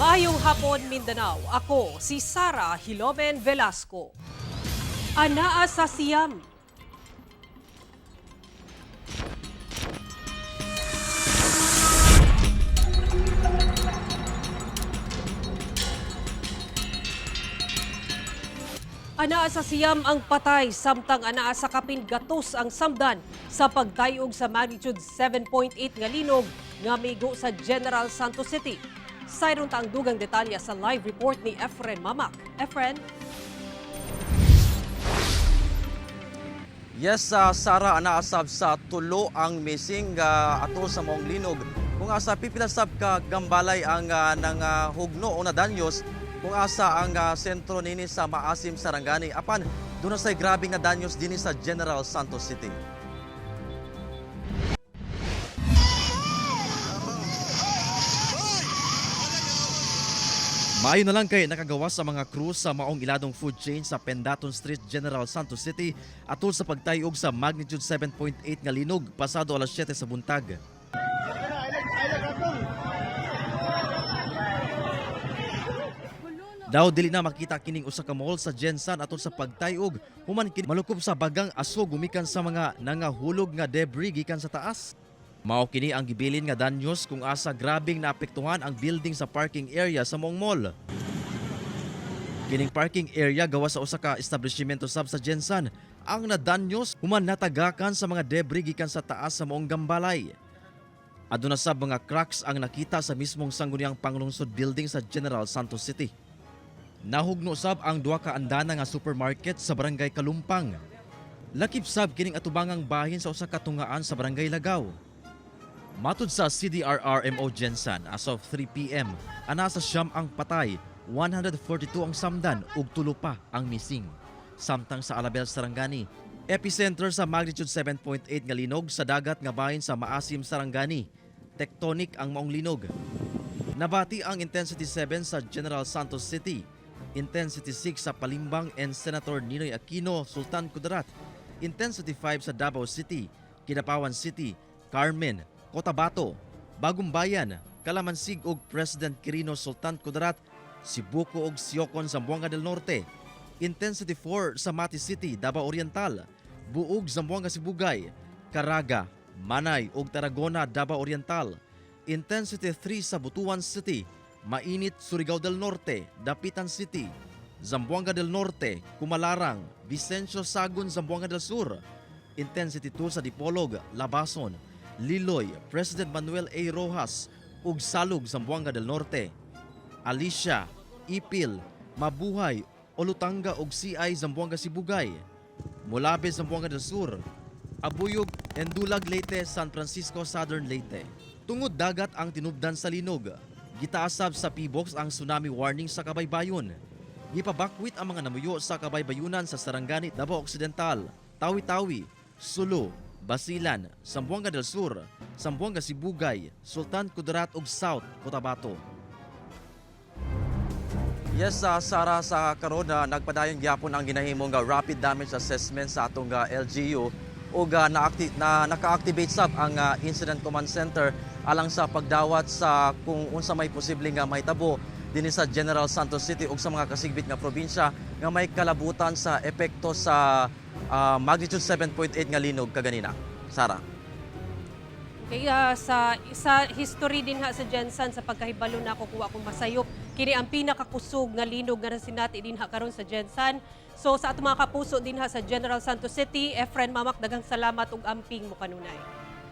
Maayong hapon, Mindanao. Ako si Sara Hilomen Velasco. Anaa sa siyam. Anaa sa siyam ang patay samtang anaa sa kapin gatos ang samdan sa pagtayog sa magnitude 7.8 nga linog nga migo sa General Santos City. Sayron ta ang dugang detalye sa live report ni Efren Mamak. Efren? Yes, Sara, anaasab sa tulo ang missing atol sa maong linog. Kung asa pipila sab ka gambalay ang nang hugno o nadanyos kung asa ang sentro nini sa Maasim, Sarangani. Apan doon na say grabe nga danyos dinhi sa General Santos City. Maayo na lang kay nakagawa sa mga crew sa maong iladong food chain sa Pendaton Street, General Santos City atol sa pagtayog sa magnitude 7.8 nga linog pasado alas 7 sa buntag. Daw dili na makita kining usa ka mall sa Gensan atol sa pagtayog human kini malukob sa bagang aso gumikan sa mga nangahulog nga debris gikan sa taas. Mao kini ang gibilin nga danyos kung asa grabeng naapektuhan ang building sa parking area sa maong mall. Kining parking area gawa sa usa ka establishmento sab sa Gensan ang nadanyos human natagakan sa mga debris gikan sa taas sa maong gambalay. Aduna sab mga cracks ang nakita sa mismong sangguniang panglungsod building sa General Santos City. Nahugno sab ang duha ka andana nga supermarket sa barangay Kalumpang. Lakip sab kining atubangang bahin sa usa ka tungaan sa barangay Lagaw. Matud sa CDRRMO Gensan as of 3 PM, ana sa siyam ang patay, 142 ang samdan ug tulo pa ang missing. Samtang sa Alabel, Sarangani, epicenter sa magnitude 7.8 nga linog sa dagat nga bahin sa Maasim, Sarangani. Tectonic ang maong linog. Nabati ang intensity 7 sa General Santos City, intensity 6 sa Palimbang and Senator Ninoy Aquino, Sultan Kudarat, intensity 5 sa Davao City, Kidapawan City, Carmen, Cotabato, Bagong Bayan, Kalamansig ug President Quirino Sultan Kudarat, Sibuco ug Siocon, Zamboanga del Norte, intensity 4 sa Mati City, Davao Oriental, Buug, Zamboanga Sibugay, Caraga, Manay ug Tarragona, Davao Oriental, Intensity 3 sa Butuan City, Mainit, Surigao del Norte, Dapitan City, Zamboanga del Norte, Kumalarang, Vicencio Sagun, Zamboanga del Sur. Intensity 2 sa Dipolog, Labason, Liloy, President Manuel A. Rojas, ug Salug, Zamboanga del Norte. Alicia, Ipil, Mabuhay, Olutanga ug CI Zamboanga Sibugay. Molabe, Zamboanga del Sur. Abuyog, Endulag Leyte, San Francisco, Southern Leyte. Tungod dagat ang tinubdan sa linog. Gitaasab sa PBOX ang tsunami warning sa Kabaybayon. Gipabakwit ang mga namuyo sa Kabaybayunan sa Sarangani, Davao Occidental, Tawi-Tawi, Sulu, Basilan, Zamboanga del Sur, Zamboanga Sibugay, Sultan Kudarat ug South Cotabato. Yes, Sara, sa karon na nagpadayon gyapon ang ginahimong rapid damage assessment sa atong LGU ug na naka-activate sab ang Incident Command Center alang sa pagdawat sa kung unsa may posible nga mahitabo dinhi sa General Santos City ug sa mga kasigbit nga probinsya nga may kalabutan sa epekto sa magnitude 7.8 nga linog kaganina. Sara. Okay, sa history din ha sa Gensan sa pagkahibalo na ako kuha akong masayop kini ang pinakakusog nga linog nga nasinati din ha karon sa Gensan. So sa atong mga kapuso din ha sa General Santos City, Efren Mamak, daghang salamat ug amping mo kanunay.